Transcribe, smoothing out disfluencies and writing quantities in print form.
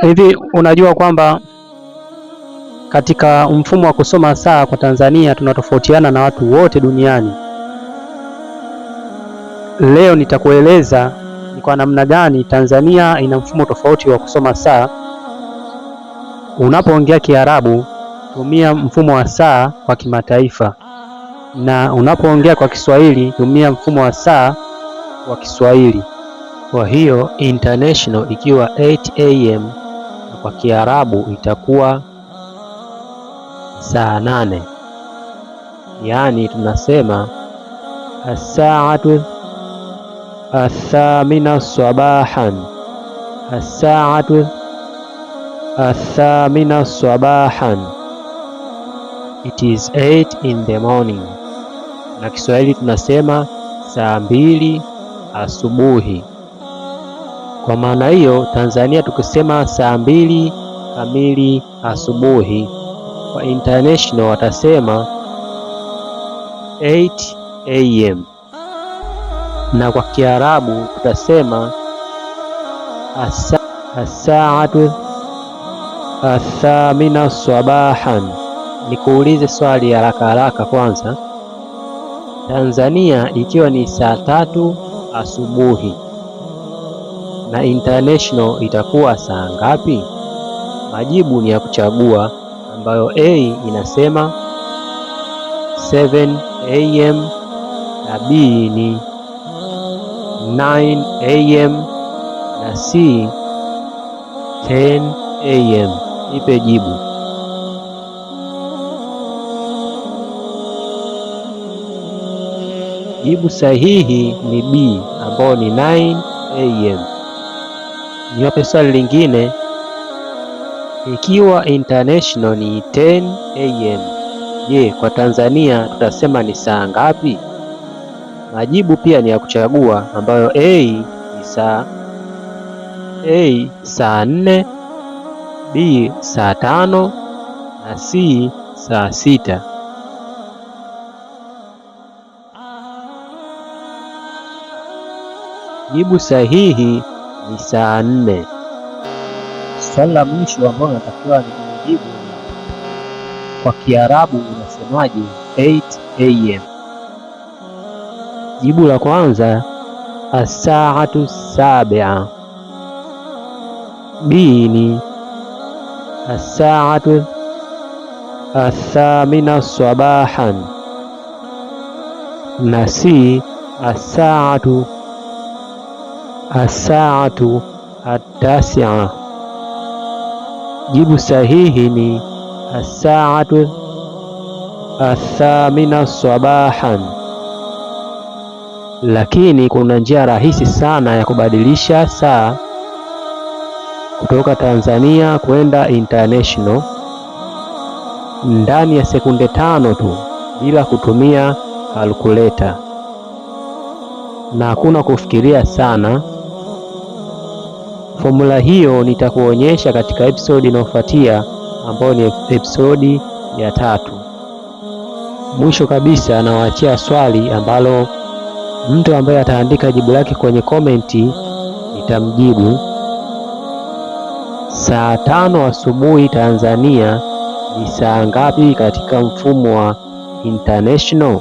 Hivi unajua kwamba katika mfumo wa kusoma saa kwa Tanzania tunatofautiana na watu wote duniani? Leo nitakueleza ni kwa namna gani Tanzania ina mfumo tofauti wa kusoma saa. Unapoongea Kiarabu tumia mfumo wa saa kwa kimataifa, na unapoongea kwa Kiswahili tumia mfumo wa saa wa Kiswahili. Kwa hiyo international ikiwa 8 am na kwa Kiarabu itakuwa saa 8, yaani tunasema الساعة الثامنة صباحا، الساعة الثامنة صباحا، it is 8 in the morning. Na Kiswahili tunasema saa 2 asubuhi. Kwa maana hiyo, Tanzania tukisema saa 2 kamili asubuhi, kwa international watasema 8 am, na kwa Kiarabu tutasema الساعة الثامنة صباحا. Nikuulize swali haraka haraka kwanza. Tanzania ikiwa ni saa 3 asubuhi na international itakuwa saa ngapi? Majibu ni ya kuchagua, ambayo A inasema 7 am na B ni 9 am na C 10 am. Nipe jibu. Jibu sahihi ni B ambayo ni 9 am. Niwape swali lingine. Ikiwa international ni 10 am, je, kwa Tanzania tutasema ni saa ngapi? Majibu pia ni ya kuchagua, ambayo A ni saa A saa 4, B saa 5 na C saa 6. Jibu sahihi ni saa 4. Swali la mwisho ambalo natakiwa nijibu ni kwa Kiarabu unasemaje 8 am? Jibu la kwanza الساعة السابعة، B ni الساعة الثامنة صباحا na C الساعة التاسعة. Jibu sahihi ni الساعة الثامنة صباحا. Lakini kuna njia rahisi sana ya kubadilisha saa kutoka Tanzania kwenda international ndani ya sekunde 5 tu bila kutumia kalkuleta, na hakuna kufikiria sana. Fomula hiyo nitakuonyesha katika episodi inayofuatia ambayo ni episodi ya 3. Mwisho kabisa, nawaachia swali ambalo mtu ambaye ataandika jibu lake kwenye komenti nitamjibu. Saa 5 asubuhi Tanzania ni saa ngapi katika mfumo wa international?